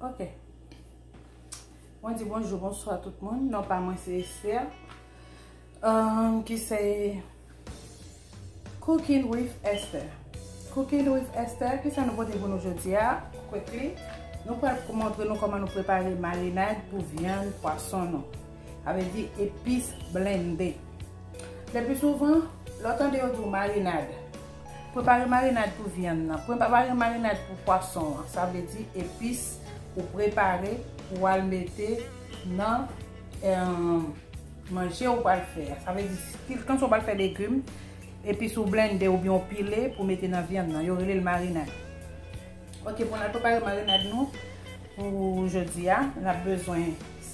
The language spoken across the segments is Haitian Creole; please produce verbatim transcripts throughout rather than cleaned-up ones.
Ok. Mwen di bonjou, bonswa tout moun. Non pa mwen se Esther. Um, ki se Cooking with Esther. Cooking with Esther, kisa nou pote pou nou jodi a? Quickly, nou pral montre nou kòman nou prepare marinad pou vyann pwason nou. Sa vle di epis blende. Le pli souvan, lè w tande yo di w marinad, prepare marinad pou vyann nan, prepare marinad pou pwason an. Sa vle di epis ou prepare pou w al mete nan, eh, manje ou pral fè a. Sa vle di, kilkanswa ou pral fè legim, epis ou blende oubyen ou pile pou mete nan vyann nan. Yo rele l marinad. Ok, pou n al prepare marinad nou pou jodi a, n ap bezwen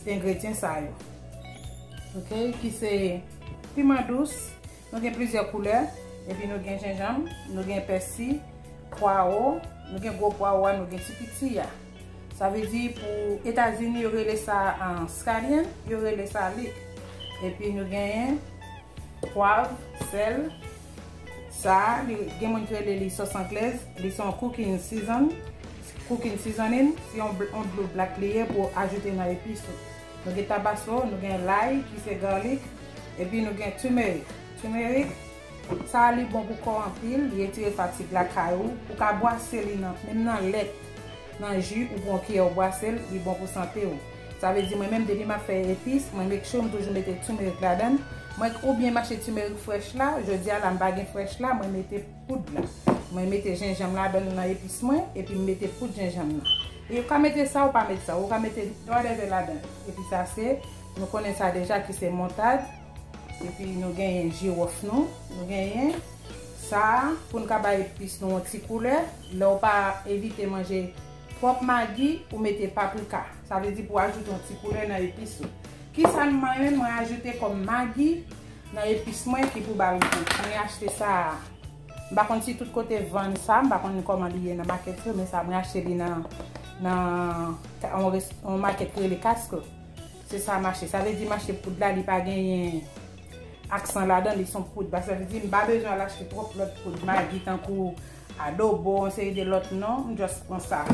engredyan sa yo. Ok, ki se piman dous, nou gen plizyè koulè, epi nou gen jenjanm, nou gen pèsi, pwawo, nou gen gwo pwawo a, nou gen ti piti a. Sa vle di pou Etazini, yo rele sa, ah, scallion, yo rele sa lik. Epi nou genyen pwav, sèl. Sa a, li, gen moun ki rele li sòs anglèz, li se yon cooking season, cooking seasoning, se yon bl-, yon dlo black li ye pou ajoute nan epis ou. Nou gen tabasko, nou gen lay ki se garlic, epi nou gen turmeric. Turmeric, sa a li bon pou kò anpil, li retire fatig lakay ou, ou ka bwase li nan, menm nan lèt, nan ji, ou pran kiyè ou bwase l, li bon pou sante ou. Sa vle di mwen menm depi m ap fè epis, mwen make sure m toujou mete turmeric ladan l. Mwen oubyen m achte turmeric frèch la, jodi a la m pa gen frèch la, mwen mete poud la. Mwen mete jenjanm ladan l nan epis mwen, epi m mete poud jenjanm nan. E ou ka mete sa ou pa mete sa, ou ka mete whatever ladan l. Epi sa se, nou konnen sa deja ki se montad, epi nou genyen jiwòf nou, nou genyen sa a, pou n ka bay epis nou yon ti koulè. Lè w pa evite manje twòp magi, ou mete paprika. Sa vle di pou ajoute yon ti koulè nan epis ou. Kisa m mwen menm mwen ajoute kòm magi nan epis mwen ki pou ba l gou? Mwen achte sa a. M pa konn si tout kote vann sa, m pa konn kòman li ye nan makèt yo, men sa mwen achte li nan, nan yon res-, yon makèt ki rele Costco. Se sa m achte. Sa vle di m achte poud la, li pa genyen aksan ladan, li se yon poud. Sa vle di m pa bezwen al achte twòp lòt poud magi tankou adobo, yon seri de lòt non, m just pran sa.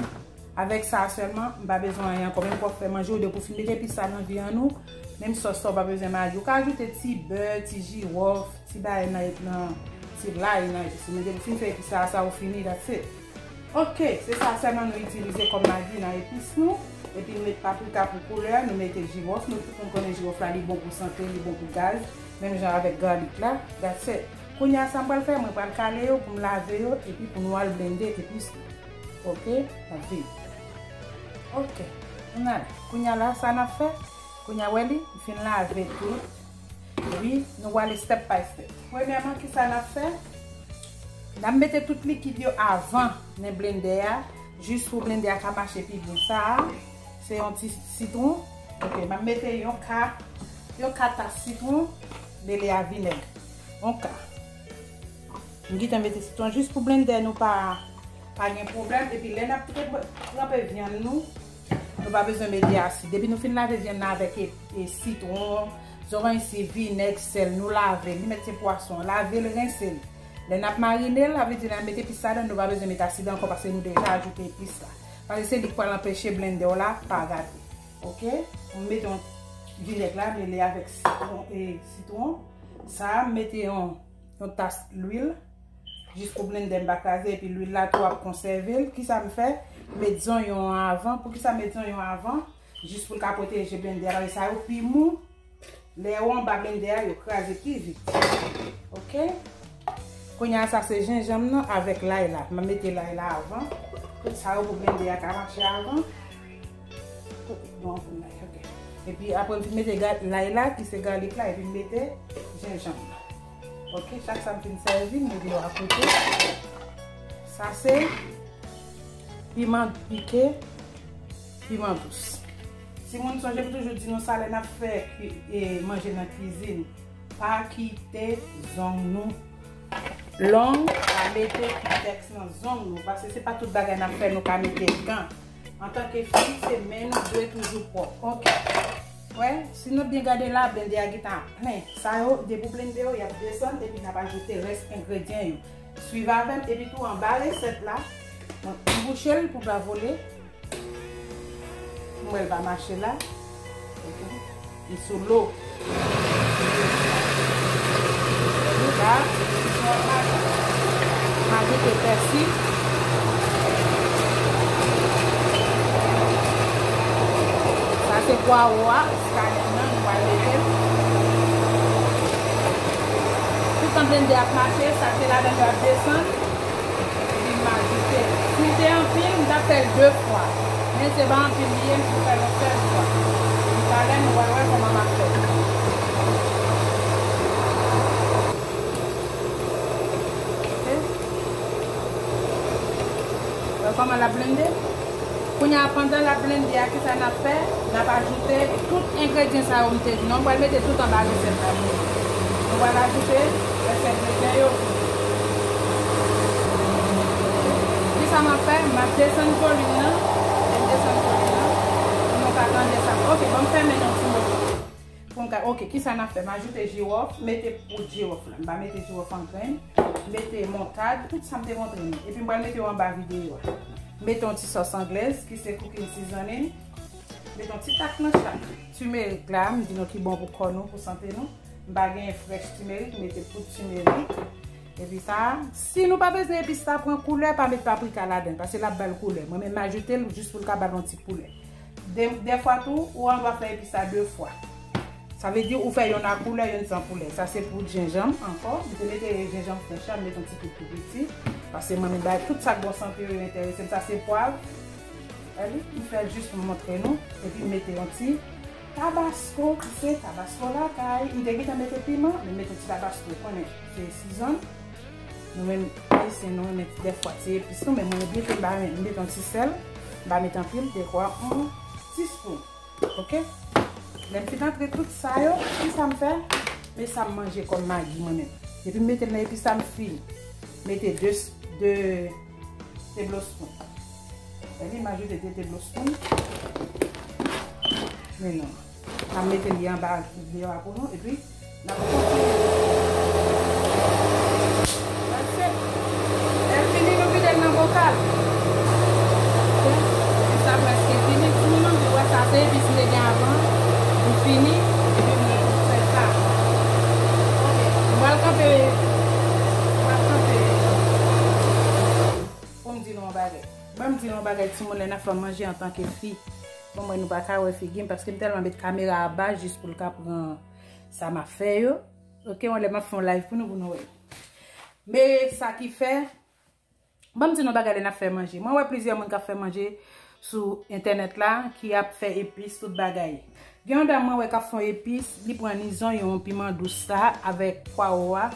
Avèk sa sèlman, m pa bezwen anyen ankò. Menm pou w ap fè manje, ou depi w fin mete epis sa nan vyann ou, menm sòs sa ou pa bezwen magi. Ou ka ajoute ti bè, ti jiwòf, ti bagay nan, nan ti lay nan epis ou. Men depi w fin fè epis sa, sa ou fini, that's it. Ok, se sa sèlman nou itilize kòm magi nan epis nou. Epi nou met paprika pou koulè, nou mete jiwòf. Nou tout moun konnen jiwòf la, li bon pou sante, li bon pou gaz. Menm jan avèk garlic la. That's it. Kounye a sa m pral fè, mwen pral kale yo pou m lave yo, epi pou nou al blende epis nou. Ok, anpil. Ok, nou ale. Kounye a la, sa n ap fè, kounye a wè li, m fin lave tout. Epi, nou ale step by step. Premyèman, kisa n ap fè? N ap mete tout likid yo avan nan blendè a, jis pou blendè a ka mache pi byen. Sa a, se yon ti sitwon. Ok, m ap mete yon ka, yon ka tas sitwon, mele a vinèg. Yon ka. M gentan mete sitwon jis pou blendè nou pa, pa gen pwoblèm. Epi lè n ap tre-, tranpe vyann nou, nou pa bezwen mete asid. Depi nou fin lave vyann nan avèk e, e sitwon, zoranj si, vinèg, sèl, nou lave l. Li mèt se pwason, lave l, rense l. Lè n ap marine l, sa vle di lè n ap mete epis ladan, nou pa bezwen mete asid ankò paske nou deja ajoute epis la. Paske se li k pral anpeche blendè w la pa gate. Ok? M mete yon vinèg la, mele avèk sitwon, e sitwon. Sa a, m mete yon yon tas lwil, jis pou blendè m pa kraze, epi lwil la tou ap konsève l. Kisa m fè? M met zonyon an avan. Poukisa m met zonyon an avan? Jis pou l ka pwoteje blendè a, paske sa yo pi mou. Lè yo anba blendè a, yo kraze pi vit. Ok? Kounye a, sa se jenjanm nan avèk lay la. M ap mete lay la avan. Tout sa yo pou blendè a ka mache avan. Bon, pou lay, ok. Epi apre m fin mete ga-, lay la, ki se galik la, epi m mete jenjanm nan. Ok, chak sa m fin sèvi, m mete yo akote. Sa se piman pike, piman dous. Timoun, sonje m toujou di nou sa lè n ap fè kwi-, e, manje nan kwizin. Pa kite zong nou long, pa mete kitèks nan zong nou, paske se pa tout bagay n ap fè nou ka mete gan. Antanke fi, se men nou dwe toujou pwòp. Ok. Wè, si nou byen gade la, blendè a gentan plen. Sa yo, depi w blende yo, y ap desann, epi n ap ajoute rès engredyan yo. Swiv avè m, epi tou anba resèt la, mwen bouche l pou pa vole. Mwen l pa mache la. Ok. Li sou lo. Li la. M ajoute pèsi. Sa se pwawo a, eskalèt nan, nou pral mete l. Toutan blende ap mache, sa ki ladan yo ap desann. Epi m ajoute. Si te anpil, m t ap fè l de fwa. Men se pa anpil li ye, m tou fè l yon sèl fwa. Epi talè, nou pral wè kòman m ap fè. Ok? Wè kòman l ap blende? Kounye a, pandan l ap blende a, kisa n ap fè? N ap ajoute tout engredyan sa yo m te di nou. M pral mete tout anba resèt la. Nou pral ajoute resèt de pen yo. Kisa m ap fè? M ap desann volim nan. Lè m desann volim nan, pou nou ka tande sa. Ok, ban m fèmen nan ti mo. Pou m ka, ok, kisa n ap fè? M ajoute jiwòf, mete poud jiwòf la. M pa mete jiwòf an grenn. Mete montad, tout sa m te montre nou. Epi m pral mete yo anba videyo a. Mete yon ti sòs anglèz, ki se cooking seasoning. Mete yon ti tak nan chak. Timerik la, m di nou ki bon pou kò nou, pou sante nou. M pa genyen frèch timerik, m mete poud timerik. Epi sa, si nou pa bezwen epis sa pran koulè, pa met paprika ladan l, paske l ap ba l koulè. Mwen menm, m ajoute l jis pou l ka ba l yon ti koulè. De, dèfwa tou, ou andwa fè epis sa de fwa. Sa vle di ou fè yonn a koulè, yonn san koulè. Sa se poud jenjanm ankò. M te mete jenjanm frèch la, m mete yon ti poud tou piti. Paske mwen menm bay tout sa k bon sante yo, yo enterese m. Sa se pwav. Gade, m fè l jis pou m montre nou. Epi m mete yon ti tabasko, ki se tabasko lakay. M te gentan mete piman, men m mete yon ti tabasko, ou konnen, se season. Nou menm, Ayisyen, nou renmen dèfwa ti epis nou, men mwen byen fè m pa renmen. M mete yon ti sèl, m pa mete anpil, dekwa yon ti spoon. Ok? Lè m fin antre tout sa yo, kisa m fè? Men sa m manje kòm magi mwen menm. Epi m mete l nan epis sa m fin mete de, de tablespoon. Epi m ajoute de tablespoon. Men non. M ap mete li anba videyo a pou nou. Epi N ap kontinye. That's it. Lè l fini, nou vide l nan bokal. Ok? Epi sa prèske fini. Si nou manje, wè sa se epis m te gen avan. Li fini. Epi m gen pou fè sa. Ok. M pral kanpe. M pral kanpe. Pou m di nou yon bagay. Ban m di nou yon bagay, timoun, lè n ap fè manje antanke fi. Bon, mwen, nou pa ka wè figi m, paske m tèlman met kamera a ba jis pou l ka pran sa m ap fè yo. Ok, yon lè m ap fè yon live pou nou, pou nou wè. Men sa ki fè, ban m di nou bagay lè n ap fè manje. Mwen wè plizyè moun k ap fè manje sou entènèt la, ki ap fè epis, tout bagay. Gen yon dam mwen wè k ap fè yon epis, li pran ni zonyon, piman dous sa, avèk pwawo a,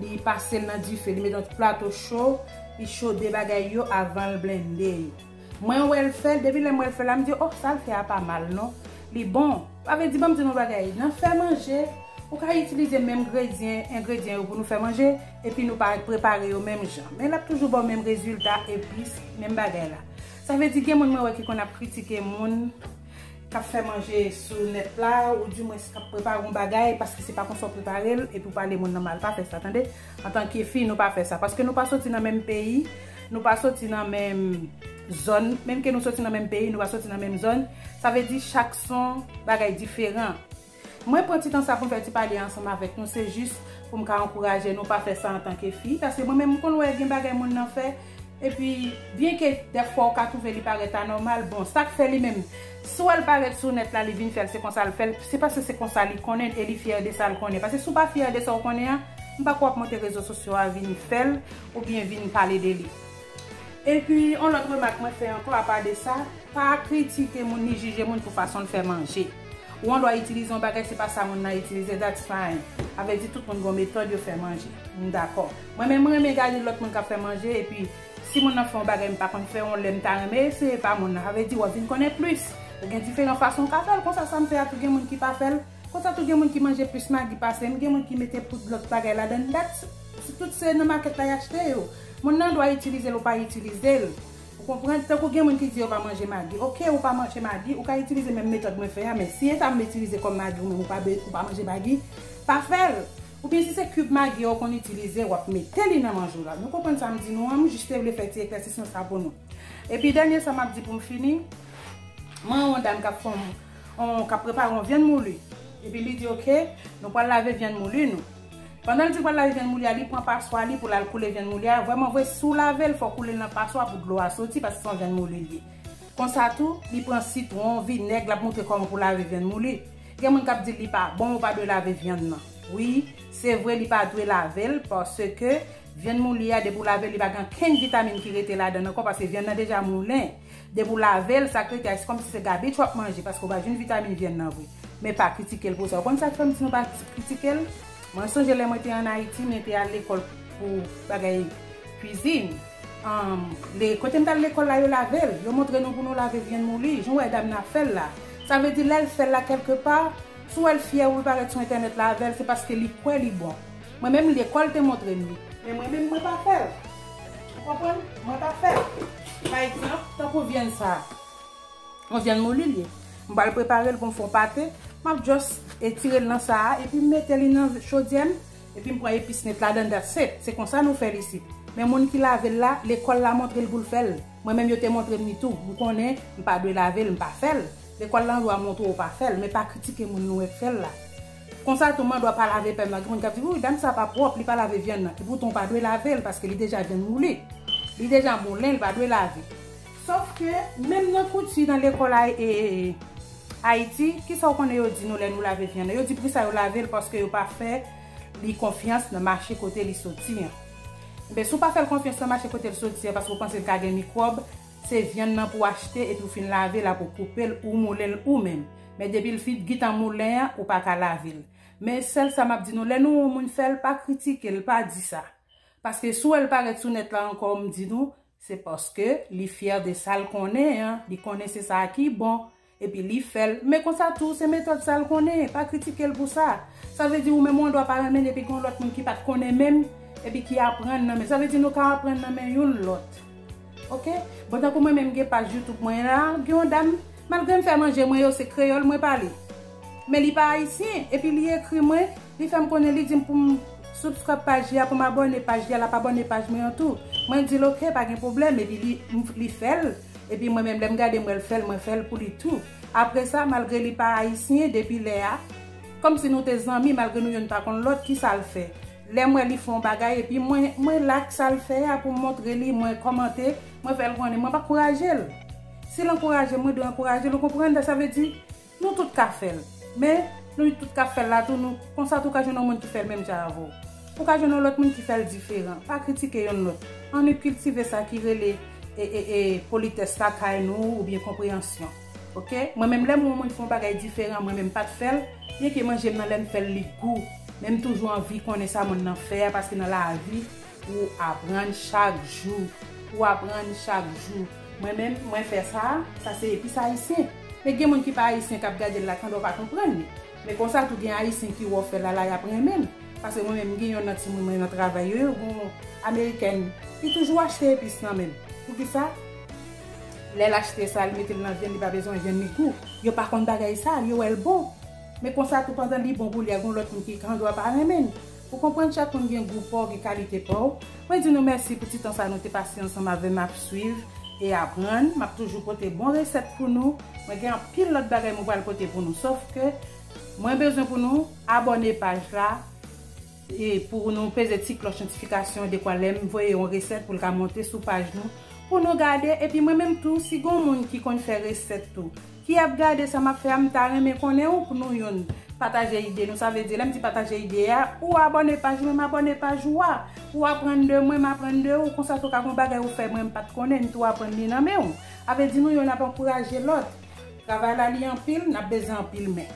li pase l nan dife, li met yon plato cho, li chode bagay yo avan l blende yo. Mwen wè l fè l, depi lè m wè l fè l la, m di, oh, sa l fè a pa mal non. Li bon. Sa vle di, ban m di nou bagay, nan fè manje, ou ka itilize menm gredyen, engredyan yo pou nou fè manje, epi nou pa prepare yo menm jan. Men l ap toujou ba w menm rezilta, epis, menm bagay la. Sa vle di, gen moun mwen wè ki konn ap kritike moun k ap fè manje sou nèt la, oudimwens k ap prepare yon bagay, paske se pa konsa w prepare l, epi w pale moun nan mal. Pa fè sa, tande. Antanke fi, nou pa fè sa, paske nou pa soti nan menm peyi, nou pa soti nan menm zòn, menm ke nou soti nan menm peyi, nou pa soti nan menm zòn. Sa vle di chak se yon bagay diferan. Mwen pran ti tan sa pou m fè ti pale ansanm avèk nou, se jis pou m ka ankouraje nou pa fè sa antanke fi, paske mwen menm m konn wè gen bagay moun nan fè, epi byenke dèfwa ou ka twouve li parèt anòmal, bon, sa k fè li menm, si w wè l parèt sou nèt la, li vin fè l, se konsa l fè l, se paske se konsa li konnen e li fyè de sa l konnen. Paske si w pa fyè de sa w konnen an, m pa kwè w ap monte rezo sosyo a vin fè l oubyen vin pale de li. Epi, yon lòt remak mwen fè ankò, apa de sa, pa kritike moun ni jije moun pou fason l fè manje. Ou andwa itilize yon bagay, se pa sa moun nan itilize, that's fine. Sa vle di tout moun gen yon metòd yo fè manje. M dakò. Mwen menm, mwen renmen gade lòt moun k ap fè manje, epi si moun nan fè yon bagay m pa konn fè, yon lè m ta renmen eseye pa moun nan. Sa vle di w ap vin konnen plis. Ou gen diferan fason w ka fè l. Konsa sa m fè a tou gen moun ki pa fè l. Konsa tou gen moun ki manje plis magi pase m, gen moun ki mete poud lòt bagay ladan l. Dat, si tout se nan makèt la y achte yo. Moun nan dwa itilize l ou pa itilize l. Ou konprann? Tankou gen moun ki di yo pa manje magi. Oke, ou pa manje magi, ou ka itilize menm metòd mwen fè a, men si e sa m itilize kòm magi ou menm ou pa be-, ou pa manje magi, pa fè l. Oubyen si se kib magi ou konn itilize, w ap mete li nan manje w la. Nou konprann sa m di nou an, m jis te vle fè ti eklèsisman sa pou nou. Epi dènye sa m ap di pou m fini, Mwen, yon dam k ap fè yon, yon, k ap prepare yon vyann mouli. Epi li di, "Oke, nou pral lave vyann mouli nou." Pandan l di l pral lave vyann mouli a, li pran paswa li pou l al koule vyann mouli a. Vrèman vre, si w lave l, fò w koule l nan paswa pou dlo a soti, paske se yon vyann mouli li ye. Konsa tou, li pran sitwon, vinèg, l ap montre kòman pou lave vyann mouli. Gen moun k ap di l li pa bon, ou pa dwe lave vyann nan. Wi, se vre, li pa dwe lave l, paske vyann mouli a, depi w lave l, li pa gen okenn vitamin ki rete ladan l ankò, paske vyann nan deja moulen. Depi w lave l, sa k rete a, se kòmsi se gabich w ap manje, paske w pa jwenn vitamin vyann nan vre. Men pa kritike l pou sa. Ou konn sa k fè m di nou pa kritike l? Mwen sonje lè mwen te ann Ayiti, mwen te al lekòl pou bagay kwizin. Ann, le, kote m t al lekòl la, yo lave l. Yo montre nou pou nou lave vyann mouli. Jan w wè dam nan ap fè l la. Sa vle di, lè l fè l la kèlkepa, si w wè l fyè ou l parèt sou entènèt la avè l, se paske li kwè li bon. Mwen menm, lekòl te montre m li. Men mwen menm, mwen pa fè l. Ou konprann? Mwen pa fè l. Pa egzanp, tankou vyann sa a. Yon vyann mouli l ye. M pral prepare l pou m fè yon pate. M ap just etire l nan sa a, epi m mete li nan chodyè m, epi m pran epis met ladan, that's it. Se konsa nou fè l isit. Men moun ki lave l la, lekòl la montre l pou l fè l. Mwen menm, yo te montre m li tou. M konnen m pa dwe lave l, m pa fè l. Lekòl la dwa montre w pa fè l, men pa kritike moun nou wè k fè l la. Konsa tou, m andwa pa lave pè m nan. Gen moun k ap di, "Wi, dam sa pa pwòp, li pa lave vyann nan." Epoutan, w pa dwe lave l, paske li deja vyann mouli. Li deja moulen, li pa dwe lave. Sòf ke, menm nan kouti, nan lekòl a, e, e, e, Ayiti, kisa w konnen yo di nou lè nou lave vyann nan? Yo di poukisa yo lave l, paske yo pa fè li konfyans nan mache kote li soti an. Enben, si w pa fè l konfyans nan mache kote l soti an, paske w panse l ka gen mikwòb, se vyann nan pou w achte, epi w fin lave l, apre w koupe l, ou moulen l ou menm. Men depi l fin gentan moulen an, ou pa ka lave l. Men sèl sa m ap di nou, lè nou wè yon moun fè l, pa kritike l, pa di sa. Paske si w wè l parèt sou nèt la ankò, m di nou, se paske li fyè de sa l konnen an, li konnen se sa ki bon, epi li fè l. Men konsa tou, se metòd sa l konnen, pa kritike l pou sa. Sa vle di ou menm ou andwa pa renmen l, epi gen yon lòt moun ki pa t konnen menm, epi ki aprann nan men. Sa vle di nou ka aprann nan men youn lòt. Oke? Bon, tankou mwen menm gen paj YouTube mwen la, gen yon dam, malgre m fè manje mwen yo, se kreyòl mwen pale. Men li pa ayisyen, epi li ekri mwen, li fè m konnen, li di m pou m subscribe paj li a, pou m abòne paj li a, l ap abòne paj mwen an tou. Mwen di l, "Oke, pa gen pwoblèm," epi li, li fè l. Epi mwen menm, lè m gade, m wè l fè l, mwen fè l pou li tou. Apre sa, malgre li pa ayisyen, depi lè a, kòmsi nou te zanmi, malgre nou youn pa konn lòt, kisa l fè? Lè m wè li fè yon bagay, epi mwen, mwen like sa l fè a pou m montre li, mwen kòmante, mwen fè l konnen, mwen pa ankouraje l. Si l ankouraje m, mwen dwe ankouraje l, ou konprann, sa vle di, nou tout ka fè l. Men, nou tout k ap fè l la tou, nou, konsa tou ka jwenn yon moun ki fè l menm jan avè w. Ou ka jwenn yon lòt moun ki fè l diferan. Pa kritike yonn lòt. Ann kiltive sa ki rele, e, e, e, politès lakay nou oubyen konpreyansyon. Oke? Mwen menm, lè m wè yon moun fè yon bagay diferan, mwen menm pa t fè l, byenke manje m nan lè m fè l li gou, men m toujou anvi konnen sa moun nan fè a, paske nan lavi, ou aprann chak jou. Ou aprann chak jou. Mwen menm, mwen fè sa, sa se epis ayisyen. Men gen moun ki pa ayisyen k ap gade l la, k andwa pa konprann li. Men konsa tou gen ayisyen ki wè w fè l la, la y ap renmen l. Paske mwen menm, m gen yonn nan timoun mwen nan travay yo, yo gen yon amerikèn, li toujou achte epis nan men m. Poukisa? Lè l achte sa, li mete l nan vyann, li pa bezwen vyann li gou. Yo pa konn bagay sa, yo wè l bon. Men konsa tou, pandan li bon pou li a, gen lòt moun ki kandwa pa renmen l. Ou konprann, chak moun gen gou pa w, gen kalite pa w. Mwen di nou mèsi pou ti tan sa nou te pase ansanm avè m ap swiv e aprann. M ap toujou pote bon resèt pou nou. Mwen gen anpil lòt bagay mwen pral pote pou nou. Sòf ke mwen bezwen pou nou abòne paj la e pou nou peze ti klòch notifikasyon dekwa lè m voye yon resèt pou l ka monte sou paj nou pou nou gade. Epi mwen menm tou, si gen moun ki konn fè resèt tou, ki ap gade sa m ap fè a, m ta renmen konnen ou pou nou youn pataje ide nou. Sa vle di, lè m di pataje ide a, ou abòne paj mwen, m abòne paj ou a. Ou aprann de mwen, m aprann de ou. Konsa tou ka gen yon bagay ou fè mwen m pa t konnen, m tou aprann li nan men w. Sa vle di nou youn ap ankouraje lòt. Travay la li anpil, n ap bezwen anpil men.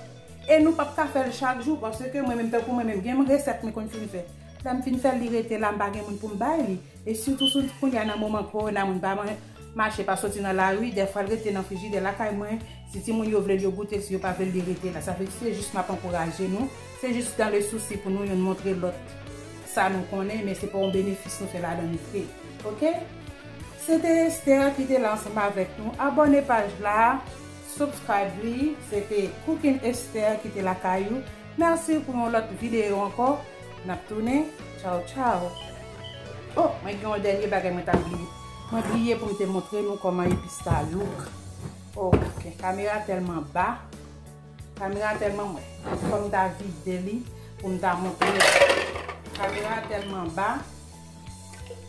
E nou p ap ka fè l chak jou, paske mwen menm, tankou mwen menm, gen resèt mwen konn fin fè. Lè m fin fè l, li rete la, m pa gen moun pou m bay li. E sitou sou kounye a nan moman kowona, moun pa man-, mache pa soti nan lari, dèfwa l rete nan frijidè lakay mwen. Si timoun yo vle l, yo goute l, si yo pa vle l, li rete la. Sa vle di se jis m ap ankouraje nou. Se jis dans le souci pou nou youn montre lòt sa nou konnen, men se pa yon benefis nou fè ladan l vre. Oke? Se te Esther ki te la ansanm avèk nou. Abòne paj la, subscribe li. Se te Cooking Esther ki te lakay ou. Mèsi pou yon lòt videyo ankò. N ap tounen. Tchaw, tchaw. Oh, mwen gen yon dènye bagay mwen ta bliye. Mwen bliye pou m te montre nou kòman epis la look. Ok, kamera tèlman ba. Kamera tèlman mwen. Fò m ta vide li pou m ta montre. Kamera tèlman ba.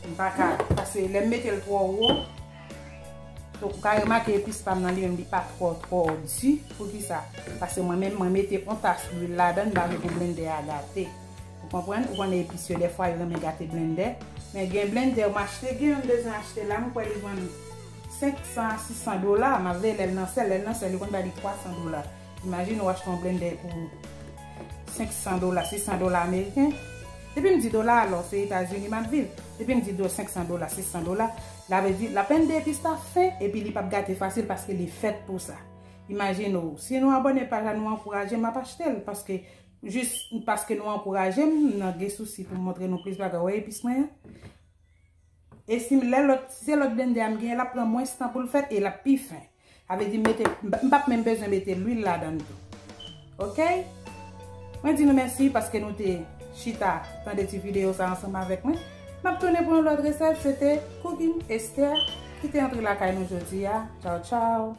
M pa ka, paske lè m mete l twò wo, so, ou ka remake epis pa m nan li menm, li pa twò, twò di. Poukisa? Paske mwen menm, mwen mete yon tas lwil ladan, m pa vle pou blendè a gate. Ou konprann? Ou konnen epis yo, dèfwa, yo renmen gate blendè. Men gen blendè m achte, gen yon m bezwen achte la, m kwè li vann senk san a sis san dola. M ap veye lè l nan sèl, lè l nan sèl, yo konn ba li twa san dola. Imajine ou achte yon blendè pou senk san dola, sis san dola ameriken. Depi m di dola, alò, se Etazini m ap viv. Depi m di do senk san dola, sis san dola, la vle di, l ap vin de epis la fen, epi li p ap gate fasil paske li fèt pou sa. Imajine w, si nou abòne paj la, nou ankouraje m, m ap achte l, paske, jis paske nou ankouraje m, m nan gen sousi pou m montre nou plis bagay. Wè epis mwen an? E si lè lòt, si se lòt blendè a m genyen, l ap pran mwens tan pou l fèt e l ap pi fen. Sa vle di, mete, m p ap menm bezwen mete lwil ladan l tou. Ok? Mwen di nou mèsi paske nou te chita tande ti videyo sa ansanm avèk mwen. M ap tounen pou yon lòt resèt. Se te Cooking Esther ki te antre lakay nou jodi a. Tchaw, tchaw.